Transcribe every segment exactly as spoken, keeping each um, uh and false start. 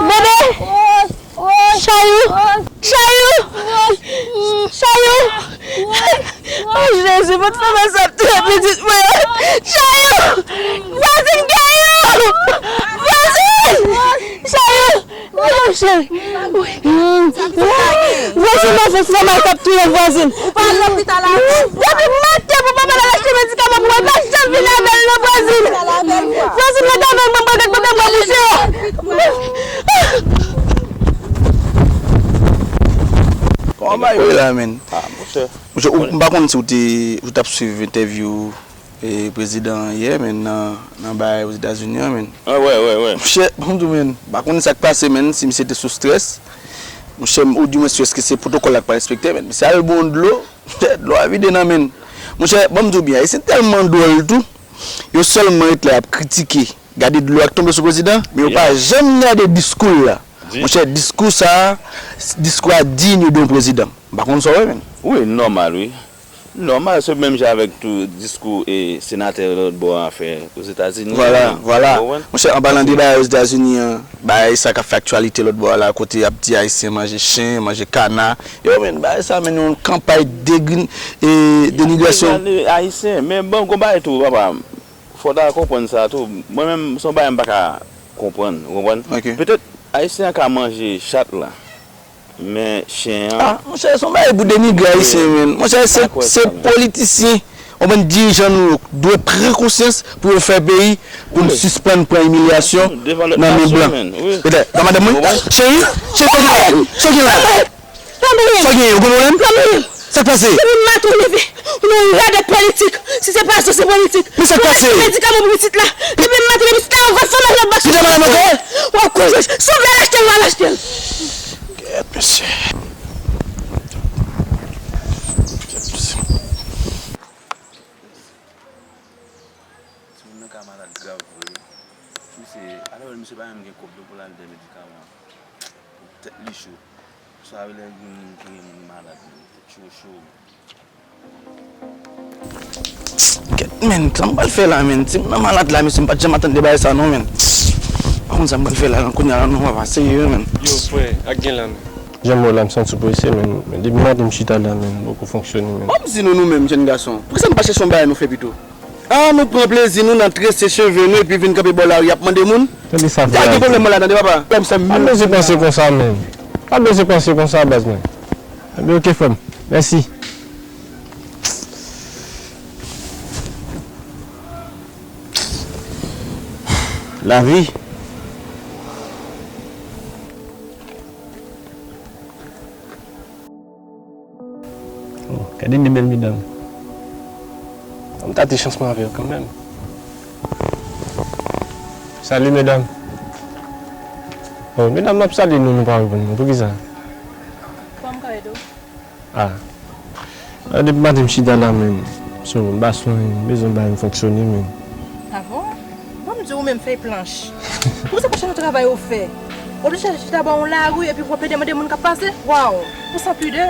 Bebe! Chayou! Chayou! Chayou! Oh, Jezi, pot fè mal sa ap touye pitit mwen! Chayou! Vwazin, Chayou! Vwazin! Chayou! Oh, cheri! Vwazin, mwen fè fè mal sa ap touye vwazin! Depi maten pou papa l al achte medikaman pou mwen, pa janm vin avè l non, vwazin! Vwazin, ret avè mwen, mwen gen pwoblèm mwen bouche. Kòman bagay yo ye la, menn? Ah, monchè. Monchè, ou, m pa konn si w te, ou t ap swiv entèvyou, e, prezidan an yè, menn, nan, nan bagay Ozetazini an, menn. Ah, wè, wè, wè. Monchè, ban m di w, menn, m pa konn sa k pase, menn, si misye te sou strès. Monchè, oudimwen, èske se pwotokòl la k pa respekte, menn? Misye al ba w dlo, monchè, dlo a vide nan men l. Monchè, ban m di w byen, Ayisyen tèlman dwòl tou, yo sèlman ret la, y ap kritike. Gade dlo a k tonbe sou prezidan, men yo pa janm gade diskou l la. Monchè, diskou sa a, diskou a digne de yon prezidan. M pa konn sa w wè, menn. Wi, nòmal, wi. Nòmal, se menm jan avèk tou diskou e senatè lòt bò a fè Ozetazini an. Vwala, vwala. Ou konprann? Monchè, an palan de bagay Ozetazini an, bagay sa k ap fè aktyalite lòt bò a la, kote y ap di Ayisyen manje chen, manje kana. Yo, menn, bagay sa, menn, yon kanpay degri-, e, denigrasyon. Ayisyen, men bon, gon bagay tou, papa. Fò w ta konprann sa tou. Mwen menm, se yon bagay m pa ka konprann, ou konprann? Ok. Petèt, Ayisyen an ka manje chat la, men chen an. Ah, monchè, se yon bagay pou denigre Ayisyen, menn. Monchè, se, se politisyen, ou konprann, dirijan nou yo dwe pran konsyans pou yo fè peyi, pou n sispann pran imilyasyon nan men blan. Petèt, nan madanm mwen, cheri, cheri, cheri, cheri, Sa w genyen? Sa w genyen? Ou gen pwoblèm? Sa k pase? Depi maten w leve, ou nan yon radòt politik. Si se pa sa, se politik. Men sa k pase? Ou mete medikaman pou pitit la. Depi maten, pitit la, ou va fè nan lòt bòs. Pitit la malad ankò? W ap koze. Si w vle al achte l, w al achte l. Gèt, mesye. Timoun nan ka malad grav vre. Misye, alò, misye pa menm gen kòb yo pou l al dèyè medikaman. Tèt li cho. Sa vle di moun ki gen moun malad, men tèt cho cho. Kèt, menn, sa m pral fè la, menn? Timoun nan malad la, mesye, m pa t janm atann de bagay sa non, menn. Pa konn sa m pral fè la, non, kounye a la, non, papa, serye, menn. Yo, frè, ak gen la, menn. Jan m wè w la, m santi w prese, menn. Men depi maten m chita la, menn, m poko fonksyone, menn. Ban m di nou, nou menm, jèn gason, poukisa nou pa chèche yon bagay nou fè pito? Ah, nou pran plezi nou nan trese cheve nou epi vin kanpe bò lari ap mande moun. Tande sa, frè. Sa gen pwoblèm mwen la, tande, papa. Frè m, sa m. Pa bezwen panse konsa, menn. Pa bezwen panse konsa, baz mwen. Enben, ok, frè m. Mèsi. Lavi. Oh, gade de bèl medam. Fò m tate chans mwen avè yo kanmenm. Salut, medam. Oh, medam, m ap salye nou, nou pa reponn mwen. Poukisa? Kòman m ka ede w? Ah. Ah, depi maten m chita la, menm. So, m pa swen, m bezwen bay m fonksyone, menm. Ah bon? Ban m di w, ou menm fèy planch. Ou se pa chèche travay ou fè. Ou oblije chita bò yon lari epi w ap pede mande moun k ap pase? Waw! Ou san pidè.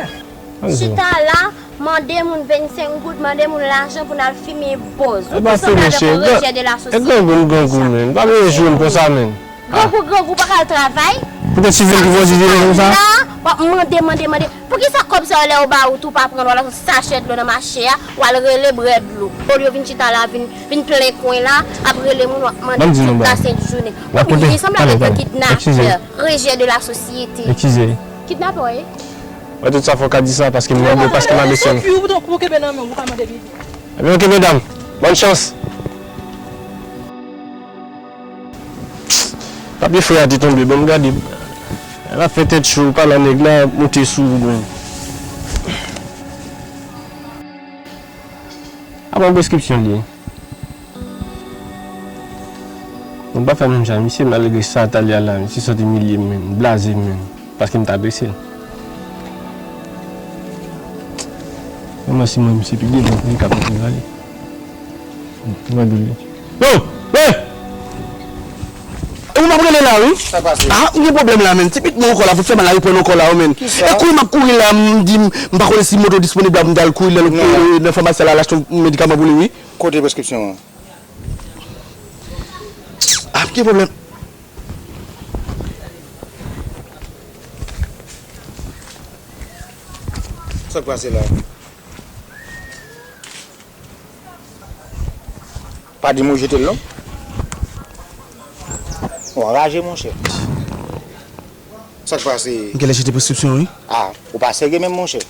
Chita la, mande moun vennsenk goud, mande moun lajan pou n al fimen boz. Ou konn sa m avèk yon rejè de la sosyete. E grangou, grangou, menm. Pa bezwen jwenn konsa, menm. Grangou, grangou pa ka al travay. Poutèt si vin ki fò di vin konsa. La, w ap mande, mande, mande. Poukisa kòb sa yo lè yo ba ou tou pa pran l, w al achte yon sachè dlo nan mache a, w al rele brè dlo? Olye w vin chita la, vin, vin plen kwen la, ap rele moun, w ap mande tout la sent jounen. Ou bliye, sanble avèk yon kidnapè, rejè de la sosyete. Eskize. Kidnapè w ye? Mwen tout sa fò w ka di sa, paske m mande, paske m ap eseye. Ou kenbe nan men w, ou pa mande byen. Ebyen, ok, medam. Bòn chans. Papye frè a te tonbe, ban m gade. L ap fè tèt cho, palan nèg la ap moute sou ou menm. A bon preskripsyon li ye. Mwen pa fè menm jan misye, malgre sa, talè a la, misye sot imilye m menm, blaze m menm, paske m t agrese l. Mwen, si mwen, misye pi devan, li ka pote m ale. Mwen, mwen, yo! Hey! E ou m ap rele la, wi. Sa pase? Ah, m gen pwoblèm la, menn. Ti pit mwen ankò la, pou fè mal la, reprann ankò la, wi, menn. Kisa? E kouri m ap kouri la, m di m, m pa konnen si moto disponib la, pou m t al kouri nan, nan famasi la, al achte yon medikaman pou li, wi. Kote preskripsyon an? Ah, m gen pwoblèm. Sa k pase la? Pa di m ou jete l non. Ou anraje, monchè. Sa k pase? M genlè jete preskripsyon wi. Ah, ou pa serye menm, monchè.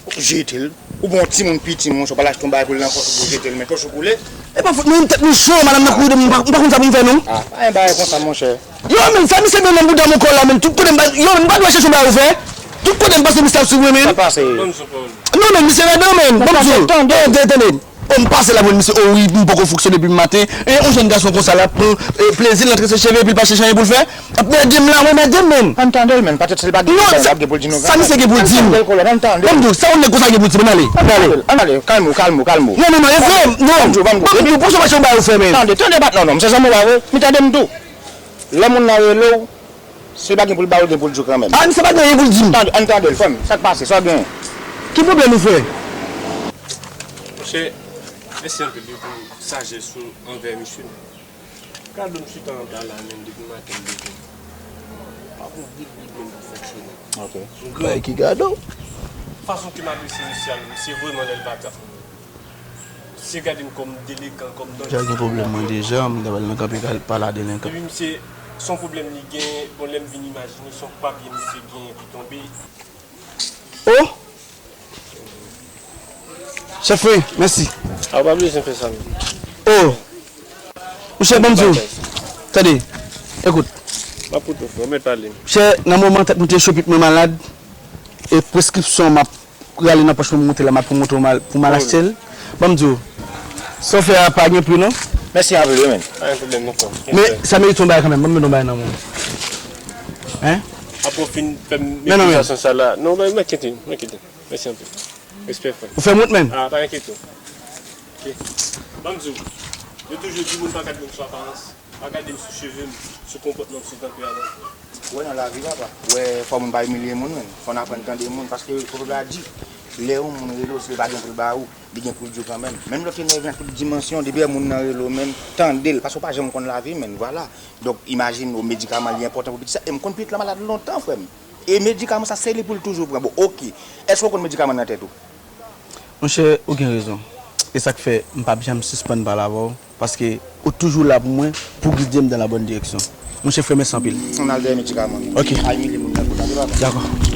Ou jete l. Ou bon timoun piti, monchè, ou pa al achte yon bagay pou l nan pòch ou pou jete l, men pòch ou koule. E pa fout mwen, tèt mwen cho, madanm nan kouri de mwen, m pa m pa konn sa pou m fè non. Ah, pa yon bagay konsa, monchè. Yo, men sa misye mennen nan bouda m ankò la, men tout kote m pa, yo, m pa dwe chèche yon bagay ou fè. Tout kote m pase, misye ap swiv mwen, men. Sa pase? Non, men, misye ladan, men. Bon, tande, tande. Oh, m pase la, mwen, misye, oh wi, m poko fonksyone depi maten. E yon jèn gason konsa la, pran eh, plezi l nan trese cheve, epi l pa chèche anyen pou l fè. Ap mède m la, mwen mède m, men. Ann tande l, men. Petèt se l pa gen Non, sa, sa misye gen pou l di m. Ann tande l, kòlè, ann tande l. Ban m di w, sa yon nèg konsa gen pou l di m, ann ale, ann ale. Ann ale, kalme w, kalme w, kalme w. Non, non, non, e vre, non. Ban m di w, ban m di w. Ban m di w, pou sa w pa chèche yon bagay ou fè, men. Tande, tande, bat non, non, m se zanmi w pa vre. Men tande m tou. Lè moun nan rele w, si l pa gen pou l ba w, l gen pou l di w kanmenm. Ah, misye pa gen anyen pou l di m. Tande, ann tande l, frè m. Sa k pase? Sa w genyen? Ki pwoblèm ou, frè? Monchè, mèsi anpil wi pou sajès ou anvè misye. Gade m chita anba la, men depi maten m bezwen. Pa gon bit bit menm pou fonksyone. Ok. Bagay ki gade w. Fason ke m adrese misye a, misye vrèman lè l pa ta. Misye gade m kòm delekan, kòm danje. Deja gen pwoblèm mwen deja, m ta pral nan kanpe pale a delekan. Epi misye, se yon pwoblèm li gen, bon, lè m vin imajine, se yon papye misye gen ki tonbe. Oh! Chèf, wi, mèsi. A, w pa bezwen fè sa, non. Oh! Monchè, ban m di w. Tande, ekout. M ap koute w, frè, w mèt pale. Monchè, nan moman tèt mwen te cho, pitit mwen malad, e preskripsyon m ap rale nan pòch mwen, m monte la, m ap pou monte w mal, pou m al achte l. Ban m di w, sa w fè a pa gen pri, non. Mèsi anpil, wi, men. Pa gen pwoblèm, non, frè. Men sa merite yon bagay kanmenm, ban m mete yon bagay nan men w. Hein? Apre w fin fè m Men non, men. Ekizasyon sa la. Non, men, men kite, men kite. Mèsi anpil. Respè, frè. Ou fè m wont, men. Ah, pa enkyete w. Ok. Ban m di w, yo toujou di moun pa gade moun sou aparans. Pa gade m sou cheve m, sou konpòtman m, sou tanpè a non. Ou wè nan lavi, papa, ou wè fò moun pa imilye moun, men. Fò n aprann tande moun, paske konpòtman la di, lè yon moun rele w, si l pa gen pou l ba ou, li gen pou l di w kanmenm. Menm lè w te nève nan tout dimansyon, depi yon moun nan rele w, men, tande l, paske w pa janm konn lavi, men, vwala. Donk, imajine w, medikaman li enpòtan pou pitit sa, e m konn pitit la malad lontan, frè m. E medikaman sa, se li pou l toujou pran. Bon, ok. Èske w konn medikaman nan tèt ou? Monchè, ou gen rezon. E sa k fè m p ap janm sispann pale avè w, paske ou toujou la pou mwen, pou gide m dans la bonne direction. Monchè, frè, mèsi anpil. Ann al dèyè medikaman. Ok. Al imilye moun nan konsa, se pa bon. Dakò.